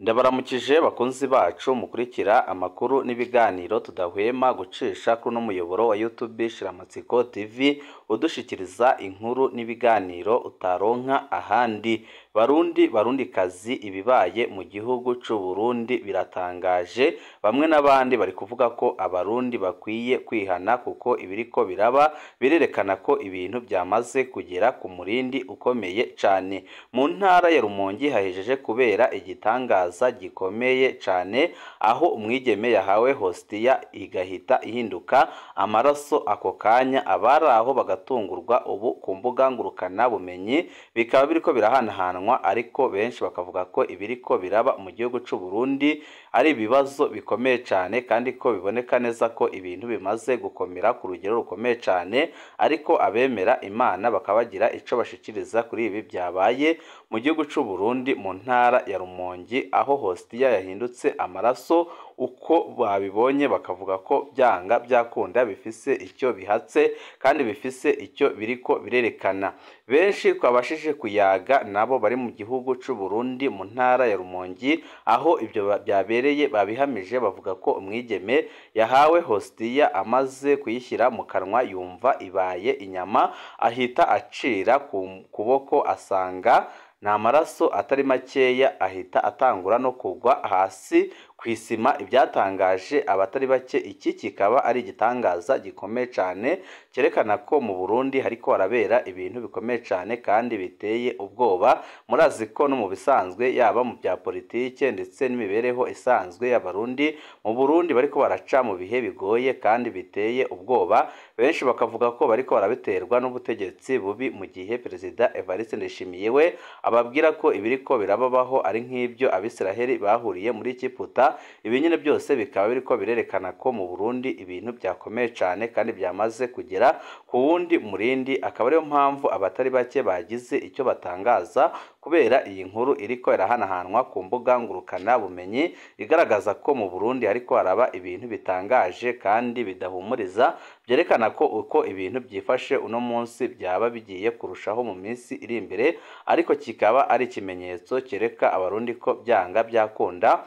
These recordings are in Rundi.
Ndabaramukije bakunzi bacu mukurikira amakuru n'ibiganiro tudahwema gucisha kuri uno muyoboro wa YouTube Shiramatsiko TV, udushikiriza inkuru n'ibiganiro utaronka ahandi. Barundi barundikazi, ibibaye mu gihugu c'u Burundi biratangaje. Bamwe n'abandi bari kuvuga ko abarundi bakwiye kwihana kuko ibiriko biraba birerekana ko ibintu byamaze kugera ku murindi ukomeye cane. Mu ntara ya Rumonge hahejeje kubera igitangaza gikomeye cane, aho umwigeme yahawe hostiya igahita ihinduka amaraso ako kanya, abari aho bagatungurwa. Ubu ku mbuga ngurukana bumenyi bikaba biriko birahanahanwa, ariko benshi bakavuga ko ibiriko biraba mu gihugu c'u Burundi ari ibibazo bikomeye cane, kandi ko biboneka neza ko ibintu bimaze gukomera ku rugero rukomeye cane. Ariko abemera Imana bakaba bagira ico bashikiriza kuri ibi byabaye mu gihugu c'u Burundi mu ntara ya Rumonge, aho hostiya yahindutse amaraso. Uko babibonye bakavuga ko byanga byakunda bifise icyo bihatse kandi bifise icyo biriko birerekana. Benshi twabashije kuyaga nabo bari mu gihugu c'u Burundi mu ntara ya Rumonge aho ibyo byabereye, babihamije bavuga ko umwigeme yahawe hostiya amaze kuyishyira mu kanwa yumva ibaye inyama, ahita acira ku kuboko asanga ni amaraso atari makeya, ahita atangura no kugwa hasi ku isima. Ibyatangaje abatari bake, iki kikaba ari igitangaza gikomeye cyane cyerekana ko mu Burundi hariko harabera ibintu bikomeye cyane kandi biteye ubwoba. Murazi ko no mu bisanzwe, yaba mu bya politike ndetse n'imibereho isanzwe y'abarundi mu Burundi, bariko baraca mu bihe bigoye kandi biteye ubwoba. Benshi bakavuga ko bariko barabiterwa n'ubutegetsi bubi, mu gihe Perezida Evariste Ndayishimiye we ababwira ko ibiriko birababaho ari nk'ibyo Abisiraheli bahuriye muri Egiputa. Ibi nyine byose bikaba biriko birerekana ko mu Burundi ibintu byakomeye cyane kandi byamaze kugera ku wundi murindi, akaba ariyo mpamvu abatari bake bagize icyo batangaza kubera iyi nkuru iriko irahanahanwa ku mbuga ngurukana bumenyi, igaragaza ko mu Burundi hariko haraba ibintu bitangaje kandi bidahumuriza, byerekana ko uko ibintu byifashe uno munsi byaba bigiye kurushaho mu minsi iri imbere. Ariko kikaba ari ikimenyetso cyereka abarundi ko byanga byakunda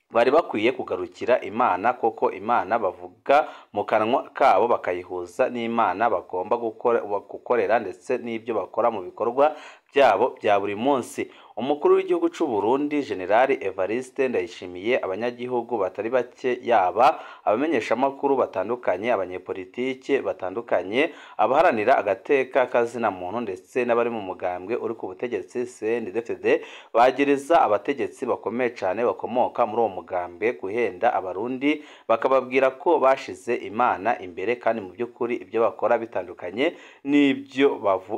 bari bakwiye kugarukira Imana, koko Imana bavuga mu kanwa kabo bakayihuza n'Imana bagomba gukorera ndetse n'ibyo bakora mu bikorwa byabo bya buri munsi. Umukuru w'igihugu c'u Burundi General Evariste Ndayishimiye, abanyagihugu batari bake, yaba abamenyeshamakuru batandukanye, abanyepolitike batandukanye, abaharanira agateka kazina muntu ndetse n'abari mu mugambwe uri ku butegetsi CNDD-FDD, bagiriza abategetsi bakomeye cyane bakomoka muri uwo mugambwe guhenda abarundi, bakababwira ko bashize Imana imbere kandi mu by'ukuri ibyo bakora bitandukanye n'ibyo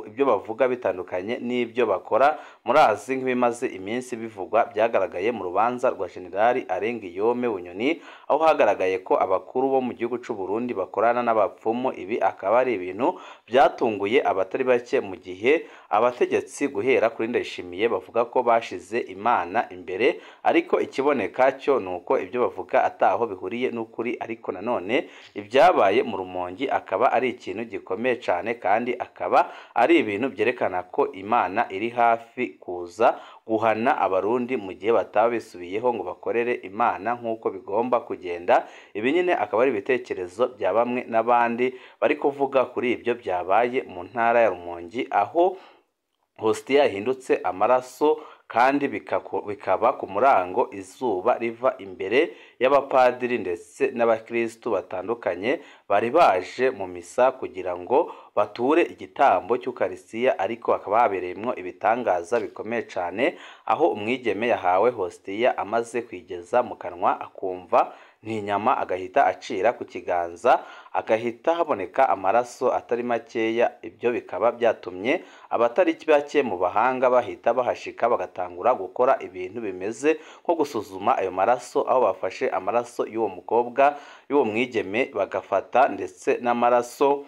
ibyo bavuga bitandukanye n'ibyo bakora. Murazi nk'ibimaze iminsi bivugwa byagaragaye mu rubanza rwa General Arengiyome Bunyoni, aho hagaragaye ko abakuru bo mu gihugu c'u Burundi bakorana n'abapfumu. Ibi akaba ari ibintu byatunguye abatari bake, mu gihe abategetsi guhera kuri Ndayishimiye bavuga ko bashize Imana imbere, ariko ikiboneka cyo nuko ibyo bavuga ataho bihuriye n'ukuri. Ariko nanone ibyabaye mu Rumonge akaba ari ikintu gikomeye cyane, kandi akaba ari ibintu byerekana ko Imana iri hafi kuza guhana abarundi mu gihe bataba bisubiyeho ngo bakorere Imana nk'uko bigomba kugenda. Ibi nyine akaba ari ibitekerezo bya bamwe n'abandi bari kuvuga kuri ibyo byabaye mu ntara ya Rumonge, aho hostiya yahindutse amaraso kandi bikaba ku murango izuba riva imbere y'abapadiri ndetse n'abakristu batandukanye bari baje mu misa kugira ngo bature igitambo cy'Ukarisiya. Ariko hakaba habereyemwo ibitangaza bikomeye cyane, aho umwigeme yahawe hostiya amaze kuyigeza mu kanwa akumva ni inyama, agahita acira ku kiganza agahita haboneka amaraso atari makeya. Ibyo bikaba byatumye abatari bake mu bahanga bahita bahashika bagatangura gukora ibintu bimeze nko gusuzuma ayo maraso, aho bafashe amaraso y'uwo mukobwa y'uwo mwigeme bagafata ndetse n'amaraso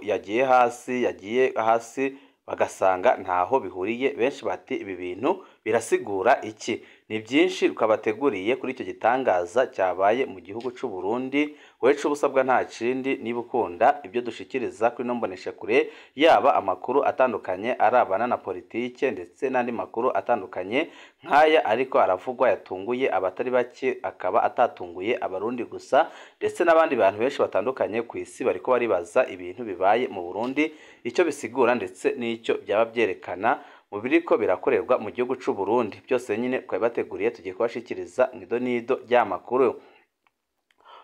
yagiye hasi bagasanga ntaho bihuriye. Benshi bati ibi bintu birasigura iki? Ni byinshi twabateguriye kuri icyo gitangaza cyabaye mu gihugu c'u Burundi. Wecu ubusabwa nta kindi, niba ukunda ibyo dushikiriza kuri ino mboneshakure, yaba amakuru atandukanye arabana na politike ndetse n'andi makuru atandukanye nk'aya ariko aravugwa yatunguye abatari bake, akaba atatunguye Abarundi gusa ndetse n'abandi bantu benshi batandukanye ku isi bariko baribaza ibintu bibaye mu Burundi, icyo bisigura ndetse n'icyo byaba byerekana mu biriko birakorerwa mu gihugu c'u Burundi. Byose nyine twabibateguriye, tugiye kubashikiriza mw'idonido ry'amakuru.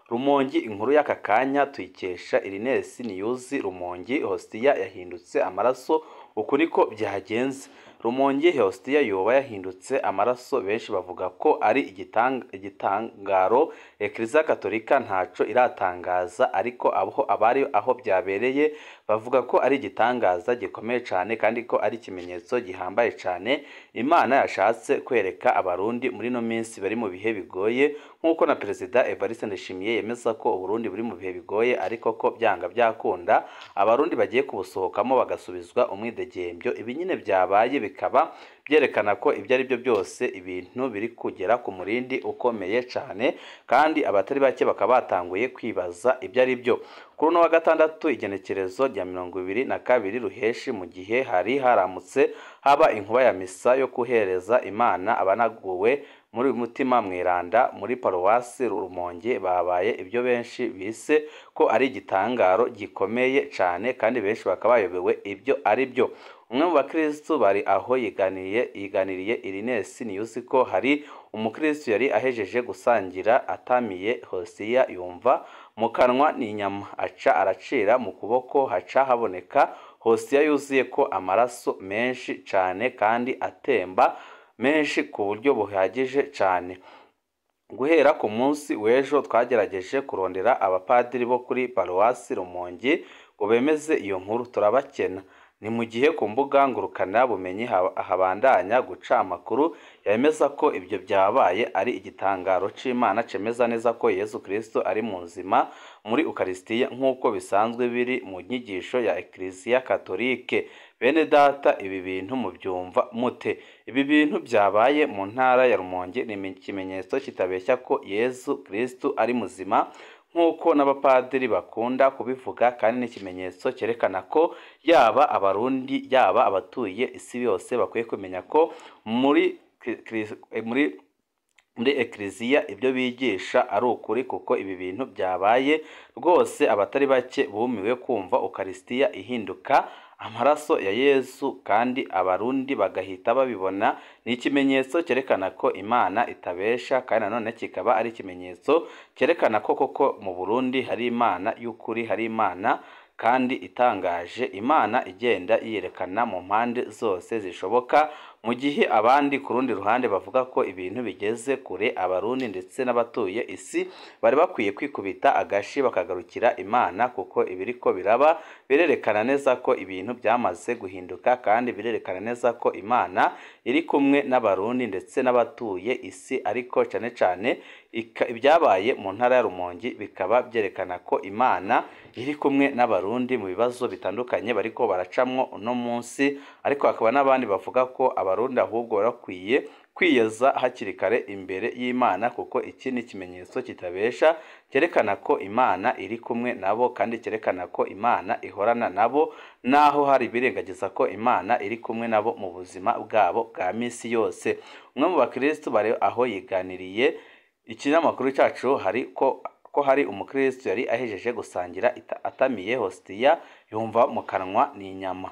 Rumongi, inkuru y'aka kanya tuyikesha Irines News. Rumongi, Hostia yahindutse amaraso, uku niko byagenze. Rumongi, Hostia yoba yahindutse amaraso, benshi bavuga ko ari igitangaro. Ekleziya Katolika ntaco iratangaza, ariko abo abari aho byabereye bavuga ko ari igitangaza gikomeye cane kandi ko ari ikimenyetso gihambaye cane Imana yashatse kwereka Abarundi muri no minsi bari mu bihe bigoye, nk'uko na Perezida Evariste Ndayishimiye yemeza ko Uburundi buri mu bihe bigoye, ariko ko byanga byakunda Abarundi bagiye kubusohokamo bagasubizwa umwidegembyo. Ibi nyine byabaye bikaba byerekana ko ibyo ari byo byose ibintu biri kugera ku murindi ukomeye cane, kandi abatari bake bakaba batanguye kwibaza ibyo ari byo. Kuri uno wa gatandatu, igenekerezo rya 22 Ruheshi, mu gihe hari haramutse haba inkuba ya misa yo kuhereza Imana abanaguwe muri Mutima Mweranda muri paruwasi Rumonge, babaye ibyo benshi bise ko ari igitangaro gikomeye cane, kandi benshi bakaba bayobewe ibyo ari byo. Umwe mu bakristu bari aho yiganiriye Irines News ko hari umukristu yari ahejeje gusangira atamiye Hostia, yumva mu kanwa ni inyama, aca aracira mu kuboko, haca haboneka Hostia yuzuye ko amaraso menshi cane kandi atemba menshi ku buryo buhagije cane. Guhera ku munsi w'ejo twagerageje kurondera abapadiri bo kuri paruwasi Rumonge ngo bemeze iyo nkuru, turabakena. Ni mu gihe ku mbuga ngurukana bumenyi habandanya guca amakuru yemeza ko ibyo byabaye ari igitangaro c'Imana cemeza neza ko Yesu Kristo ari muzima muri Ukaristiya nk'uko bisanzwe biri mu nyigisho ya Ekleziya Katolike. Bene data, ibi bintu mubyumva mute? Ibi bintu byabaye mu ntara ya Rumonge ni ikimenyetso kitabeshya ko Yesu Kristo ari muzima nk'uko n'abapadiri bakunda kubivuga, kandi n'ikimenyetso cyerekana ko yaba Abarundi yaba abatuye isi yose bakwiye kumenya ko muri Ekleziya ibyo bigisha ari ukuri, kuko ibi bintu byabaye rwose abatari bake bumiwe kumva Ukaristiya ihinduka amaraso ya Yesu, kandi Abarundi bagahita babibona. Ni ikimenyetso cyerekana ko Imana itabesha, kandi nanone kikaba ari ikimenyetso cyerekana ko koko mu Burundi hari Imana y'ukuri, hari Imana kandi itangaje, Imana igenda yiyerekana mu mpande zose zishoboka, mu gihe abandi ku rundi ruhande bavuga ko ibintu bigeze kure. Abarundi ndetse n'abatuye isi bari bakwiye kwikubita agashi bakagarukira Imana, kuko ibiriko biraba birerekana neza ko ibintu byamaze guhinduka, kandi birerekana neza ko Imana iri kumwe n'Abarundi ndetse n'abatuye isi. Ariko cyane cyane ibyabaye mu ntara ya Rumonge bikaba byerekana ko Imana iri kumwe n'Abarundi mu bibazo bitandukanye bariko baracamwo uno munsi. Ariko hakaba n'abandi bavuga ko Abarundi ahubwo barakwiye kwiyeza hakiri kare imbere y'Imana, kuko iki ni ikimenyetso kitabesha cyerekana ko Imana iri kumwe nabo, kandi cyerekana ko Imana ihorana nabo, naho hari birengagiza ko Imana iri kumwe nabo mu buzima bwabo bwa misi yose. Umwe mu bakristu bari aho yiganiriye ikinyamakuru cyacu hari ko hari umukristu yari ahejeje gusangira atamiye Hostia, yumva mu kanwa ni inyama,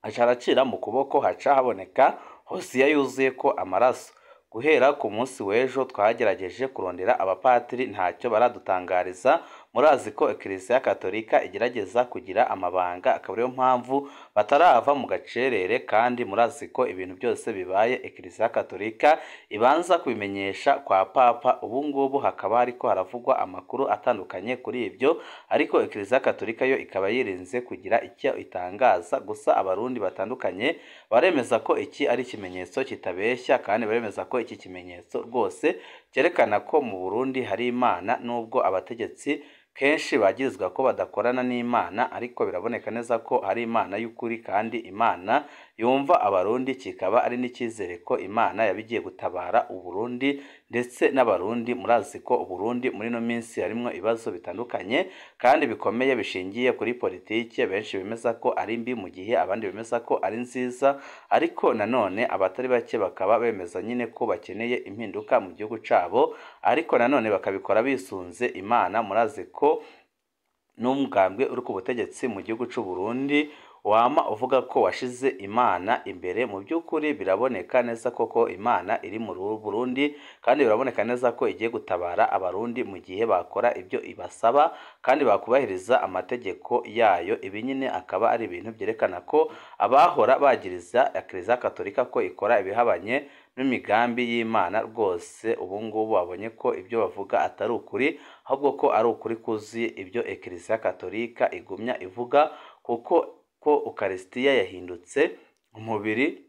aca aracira mu kuboko, haca haboneka Hostia yuzuye ko amaraso. Guhera ku munsi w'ejo twagerageje kurondera abapatiri, ntacyo baradutangariza. Murazi ko Ekleziya Katolika igerageza kugira amabanga, akaba ariyo mpamvu batarava mu gacerere, kandi murazi ko ibintu byose bibaye Ekleziya Katolika ibanza kubimenyesha kwa Papa. Ubu ngubu hakaba hariko haravugwa amakuru atandukanye kuri ibyo, ariko Ekleziya Katolika yo ikaba yirinze kugira icyo itangaza. Gusa Abarundi batandukanye baremeza ko iki ari ikimenyetso kitabeshya, kandi baremeza ko iki kimenyetso rwose cyerekana ko mu Burundi hari Imana, nubwo abategetsi kenshi bagirizwa ko badakorana n'Imana, ariko biraboneka neza ko hari Imana y'ukuri kandi Imana yumva Abarundi, kikaba ari n'icyizere ko Imana yabigiye gutabara Uburundi ndetse n'Abarundi. Murazi ko Uburundi muri ino minsi harimwo ibibazo bitandukanye kandi bikomeye bishingiye kuri politike, benshi bemeza ko ari mbi mu gihe abandi bemeza ko ari nziza, ariko nanone abatari bake bakaba bemeza nyine ko bakeneye impinduka mu gihugu cabo, ariko nanone bakabikora bisunze Imana. Murazi ko n'umugambwe uri ku butegetsi mu gihugu c'u Burundi wama uvuga ko washize Imana imbere. Mu by'ukuri biraboneka neza koko Imana iri mu Burundi, kandi biraboneka neza ko igiye gutabara Abarundi mu gihe bakora ibyo ibasaba kandi bakubahiriza amategeko yayo. Ibi nyine akaba ari ibintu byerekana ko abahora bagiriza Kiliziya Katolika ko ikora ibihabanye n'imigambi y'Imana rwose ubu ngubu babonye ko ibyo bavuga atari ukuri, ahubwo ko ari ukuri kuzuye ibyo Kiliziya Katolika igumya ivuga, kuko ko Ukarisitiya yahindutse umubiri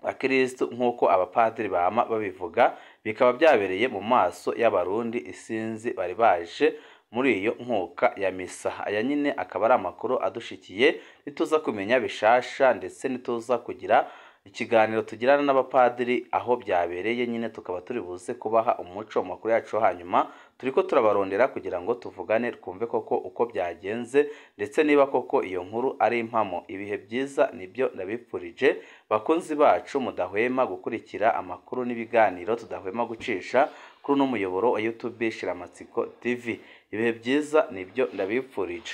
wa Kristo nk'uko abapadiri bama babivuga, bikaba byabereye mu maso y'Abarundi isinzi bari baje muri iyo nkuka ya misa. Aya nyine akaba ari amakuru adushikiye, nituza kumenya bishasha ndetse nituza kugira ikiganiro tugirana n'abapadiri aho byabereye nyine, tukaba turi buze kubaha umuco mu makuru yacu. Hanyuma turiko turabarondera kugira ngo tuvugane twumve koko uko byagenze ndetse niba koko iyo nkuru ari impamo. Ibihe byiza nibyo ndabipfurije bakunzi bacu mudahwema gukurikira amakuru n'ibiganiro tudahwema gucisha kuri uno muyoboro wa YouTube Shiramatsiko TV. Ibihe byiza nibyo ndabipfurije.